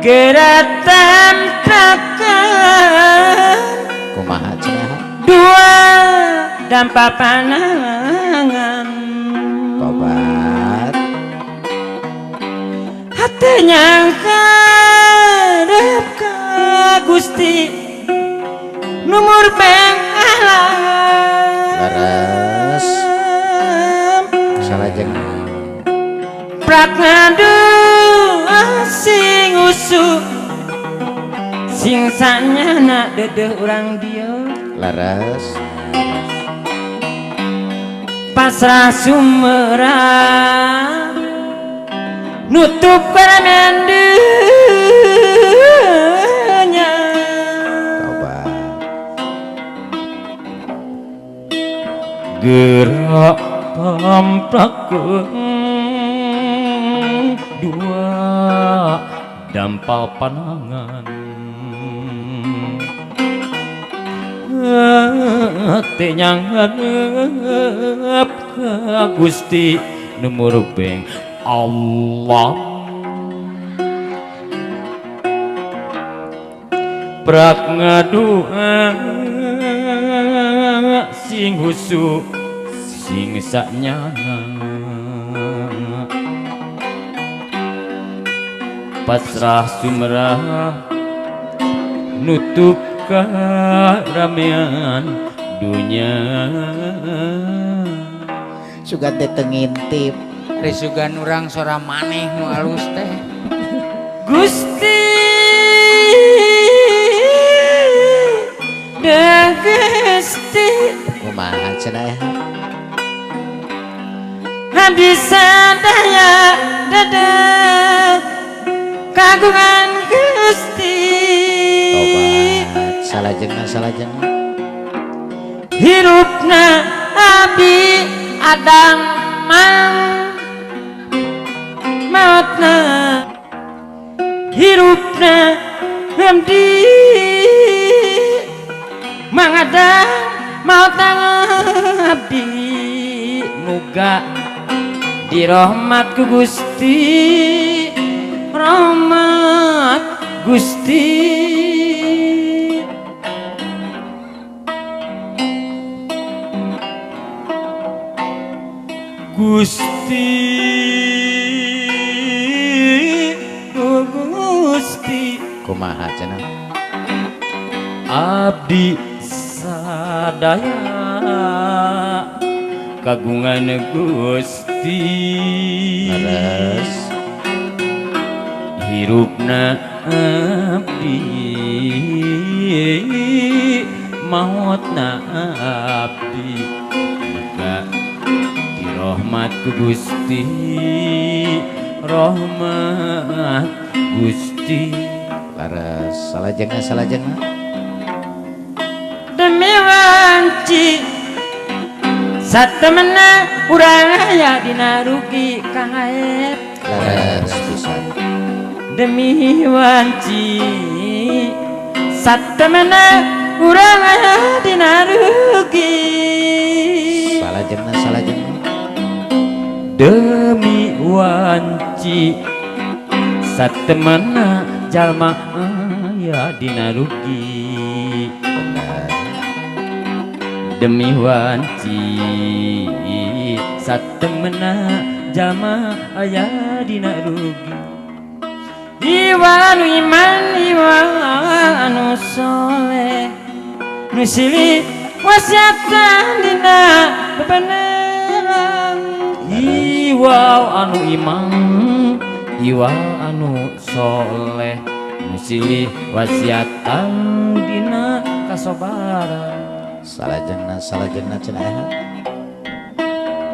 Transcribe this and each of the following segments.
Geratan prakan Kumaha cenah? Dua dan papanangan. Tobat. Hatinya karep ka Gusti numur beng alam. Leres. Salajeng. Prak ngadu sing usu sing sanyana dedeh urang dieu. Leres. Pasrah sumerah nutup karamean dunya. Tobat. Gerak pamplakeun dua dampal panangan teh nyangarep ka Gusti numur beng Allah prak ngadua sing husu sing saknyana pasrah sumrah nutup karamean dunya. Sugan teh teu ngintip. Risugan urang sora maneh nu alus teh. Gusti da Gusti. Kumaha cenah? Abdi sadaya dada kagungan Gusti. Tobat. Salajengna salajengna. Hirupna abdi Adam mang mautna hirupna abdi mangadang mautna abdi muga dirahmat ku Gusti rahmat Gusti. Gusti oh Gusti. Kumaha cenah? Abdi sadaya kagungan Gusti. Leres. Hirupna abdi mautna abdi muga dirahmat ku Gusti rahmat Gusti. Leres. Salajengna salajengna. Demi wanci satemena urang aya dina rugi Kang Aep. Leres pisan. Demi wanci satemena urang aya dina rugi. Salajengna salajengna. Demi wanci satemena jalma aya dina rugi. Bener. Demi wanci satemena jalma aya dina rugi. Iwa anu iman iwa anu soleh nu silih wasiatan dina bebeneran. Iwa anu iman iwa anu soleh nu silih wasiatan dina kasobaran. Salajengna salajengna cenah.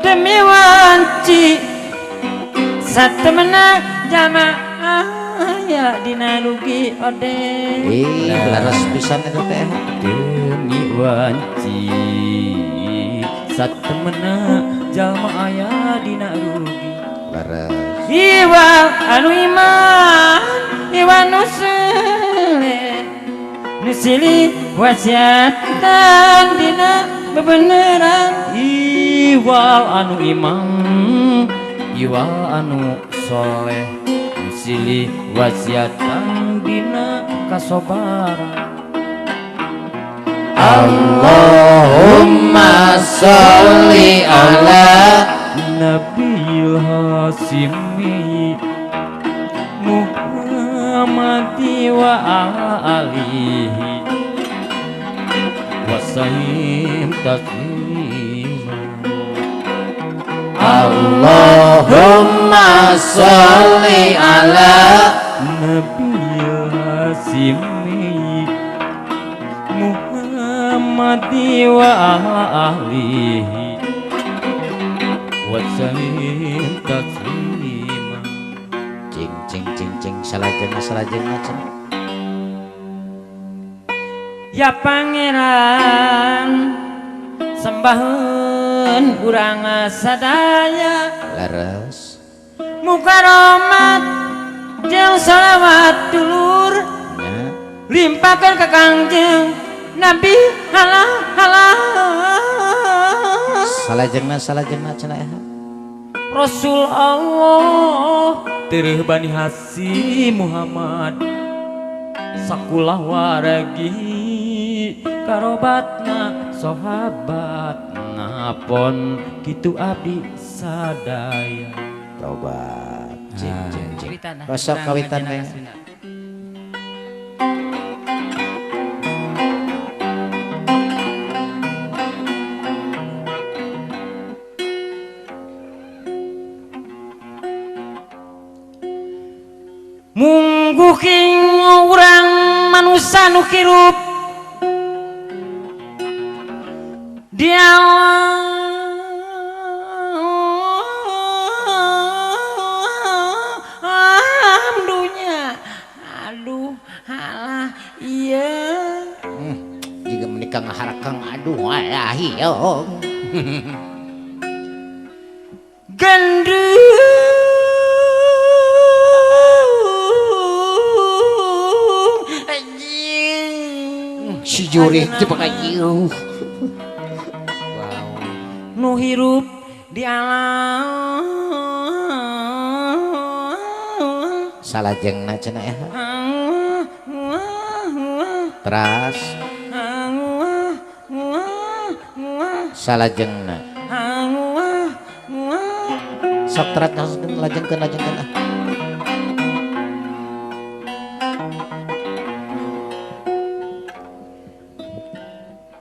Demi wanci satemena jalma aya dina rugi ode. Ih, leres pisan eta teh. Demi wanci satemena jalma aya dina rugi. Leres. Iwa anu iman iwa nu soleh nu silih wasiatan dina bebeneran. Iwa anu iman iwa anu soleh nu silih wasiatan dina kasobaran. Allahumma sholli ala Nabil Hasimi Muhammadi wa alihi wasallim taslima. Allahumma sholli ala Nabil Hasimi Muhammadi wa alihi wasallim taslima. Cing cing cing cing salajengna salajengna cenah. Ya pangeran sembaheun urang sadaya leres mukaromat jeung salawat dulur nya limpahkeun ka Kangjeng Nabi halah halah salajengna salajengna cenah Rasul Allah tereuh Bani Hasim Muhammad sakulah wargi karobatna sahabatna pon kitu abdi sadaya. Tobat cing cing cing kosok kawitan we. Mungguking urang manusa nu hirup di alam dunya. Aduh halah iya jika menikah ngaharakang aduh halah iya gendut si juri cepat aja. Wow. Nu hirup di alam salajengna cenah ya. Teras salajengna sok teras lajengkeun lajengkeun ah.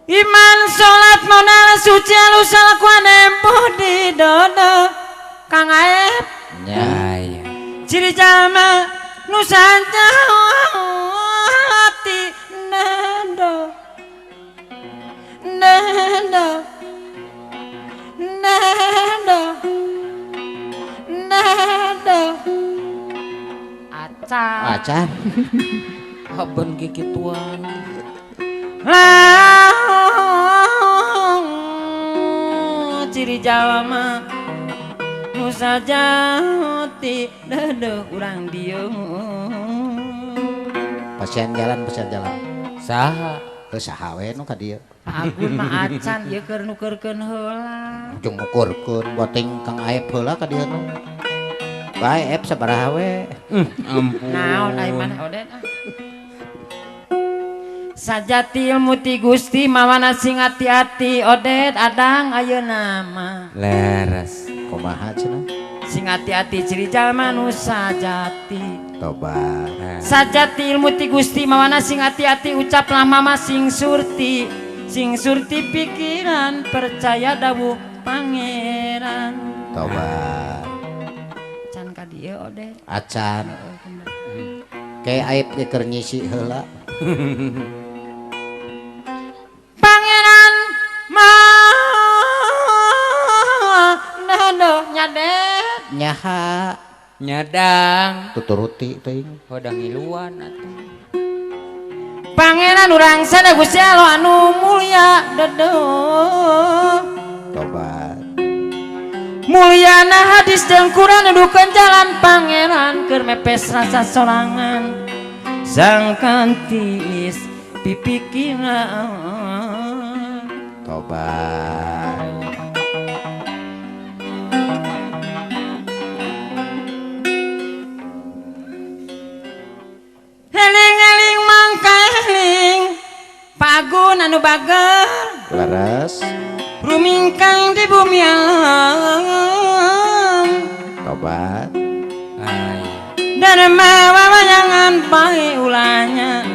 Iman salat modal suci alus salakuan empuh di dodo Kang Aep nya ciri jalma nu sajati nando nando nando nando acan acan haben kikituan. Ciri jalma nu sajati deudeuh urang dieu. Pasien jalan pasien jalan. Saha? Teu saha we nu ka dieu. Agun mah acan ieu keur nukeurkeun heula. Ujung ngukurkeun boting Kang Aep heula ka dieu nu. Bae Aep sabaraha we. Ampun. Naon ai maneh oden ah. Sajati ilmu ti Gusti mawana sing ati-ati odet adang ayeuna mah. Leres. Kumaha cenah? Sing ati-ati ciri jalma nu sajati. Tobat. Sajati ilmu ti Gusti mawana sing ati-ati ucaplah mama sing surti. Sing surti pikiran percaya dawuh pangeran. Tobat. Can ka dieu odet. Acan. Kayak aib ge keur nyisi heula. Pangeran mah nado nyadet nyaha nyadang tuturuti teuing hodang ngiluan atuh. Pangeran urang sada Gusti Allah anu mulia deudeuh. Tobat. Mulyana hadis jeung Quran nuduhkeun jalan pangeran keur mepes rasa sorangan sangkan tiis pipikiran. Tobat. Dukun anu bager. Leres. Rumingkang di bumi alam. Tobat. Ay. Dharma wawayangan bae ulahnya.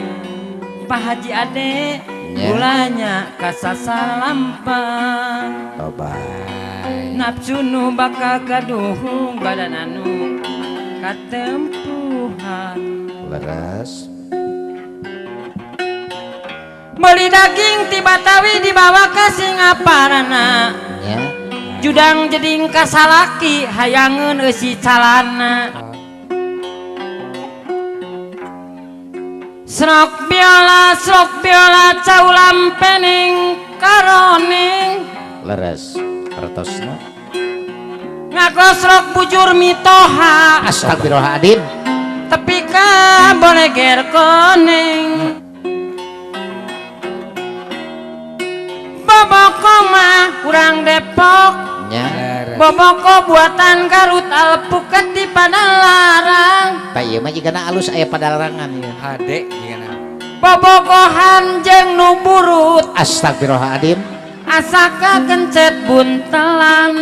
Pak Haji Ade Nya. ulahnya kasasalampang. Tobat. Ay. Nafsu nu bakal kaduhung badan anu katempuhan. Leres. Beli daging ti Batawi dibawa ke Singaparana. Nya. Judang jeding kasalaki hayangeun eusi calana. Srok biola caulam pening karoning. Leres. Artosna. Ngagosrok bujur mitoha. Astagfirullahaladzim. Tepi ka boleger koneng. Boboko mah urang Depok. Nya. Leres. Boboko buatan Garut alpukat di Padalarang. Tah ieu mah jigana alus aya padalangan ieu. Hade jigana. Bobogohan jeung nu burut. Astagfirullahaladzim. Asaka kencet buntelan.